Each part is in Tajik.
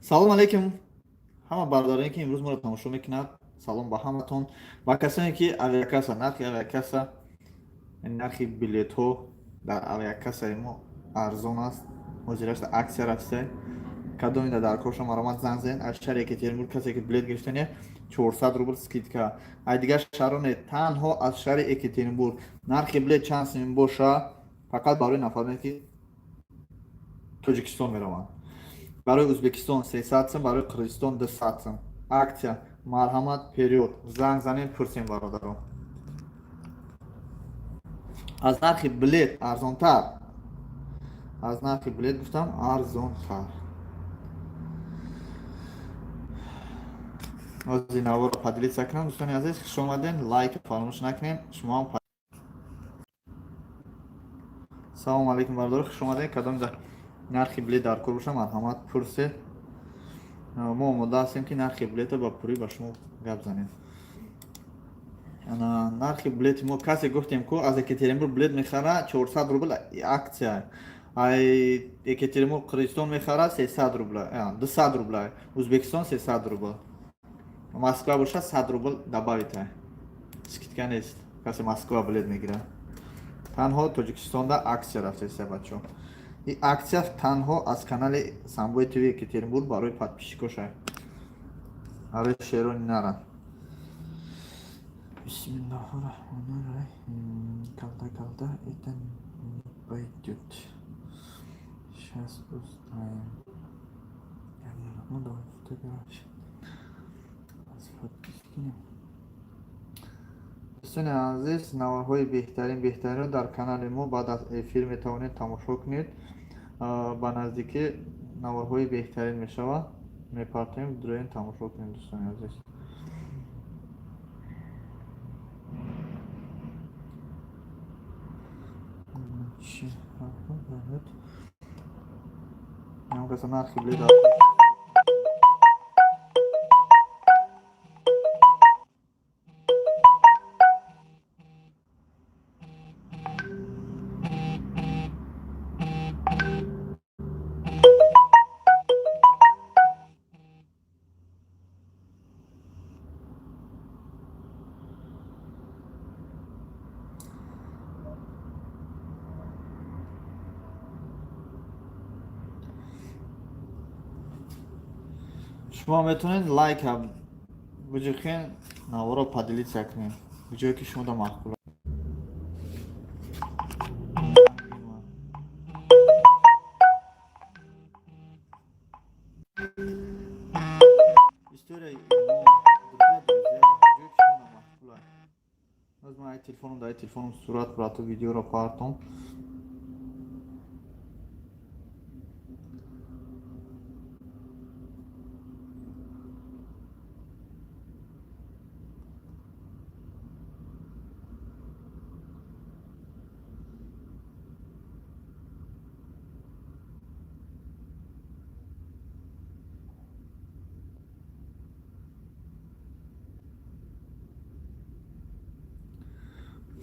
Салом алейкум ҳама бародароне, ки имрӯз моро тамошо мекунад. Салом ба ҳаматон ва касоне, ки авиакасса, нархи авиакасса, нархи билетҳо дар авиакассаи мо арзон аст. Ҳозирашта акция рафта. Кадомида дар коршо, маромад, занг занед. Аз шаҳри Екатеринбург касе ки билет гирифтане, 400 рубл скидка. Аз дигар шаҳрон не, танҳо аз шаҳри Екатеринбург. Нархи билет чанд сум боша, фақат барои нафароне, ки Тоҷикистон мераванд. Барои Ӯзбекистон 300 сум, барои Қирғизистон 200 сум. Акция, марҳамат, вперёд, занг занем, пурсем, бародарон. Аз нархи билет арзонтар, аз нархи билет гуфтам, арзонтар. Ҳозир наворо поделиться кунам. Дӯстони азиз, хуш омадем, лайк фаромӯш накунем шумоам. Салому алейкум, бародаро, хуш омадем. Кадом нархи билет дар кор боша, марҳамат, пурсед. Мо омода ҳастем, ки нархи билета ба пурӣ ба шумо гап занем. Нархи билети мо, касе гуфтем ку аз Екатеринбург билет мехара, 400 рубл акция, ай Екатеринбург Қирғизистон мехара, 300 рубла, 200 рубла, Ӯзбекистон 300 рубл, Москва боша, 100 рубл добавить, скидка нест. Касе Москва билет мегирад, танҳо Тоҷикистонда акция рафтеста, бачо. И акция танҳо аз канали Самбои ТВ Екатеринбург барои подписчикоша, барои шерони нара. Бисмиллоҳи раҳмони раҳим. Калта, калта, это не пойдет. Сейчас узнаем. Ну давай фотографию. Скинем. Дӯстони азиз, наворҳои беҳтарин, беҳтаринро дар канали мо баъд аз эфир метавонед тамошо кунед. Ба наздикӣ наворҳои беҳтарин мешавад, мепартоем, дуроен, тамошо кунед, дӯстони азиз. Чи нархи билет? Шумо метавонед лайка буҷихен, наворо поделиться кунед, ҷое ки шумо да маъқул. История, друзья, друзья, ҷое ки шумо да маъқула. Боз ман ай телефоном, дар телефоном сурат брату видеоро партом.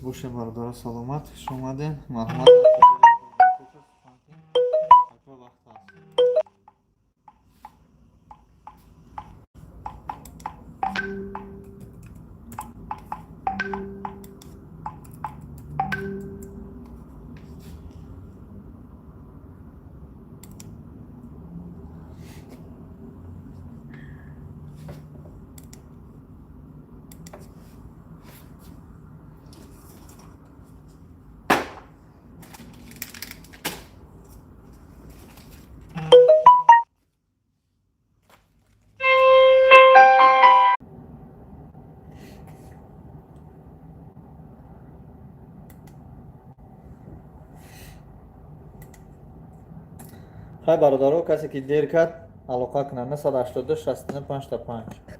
Бошем, бародаро, саломат, хуш омадем, марҳамат. Вақт ҳаст. Хай, бародаро, касе ки дер кард, алоқа кунад: 982 65 5.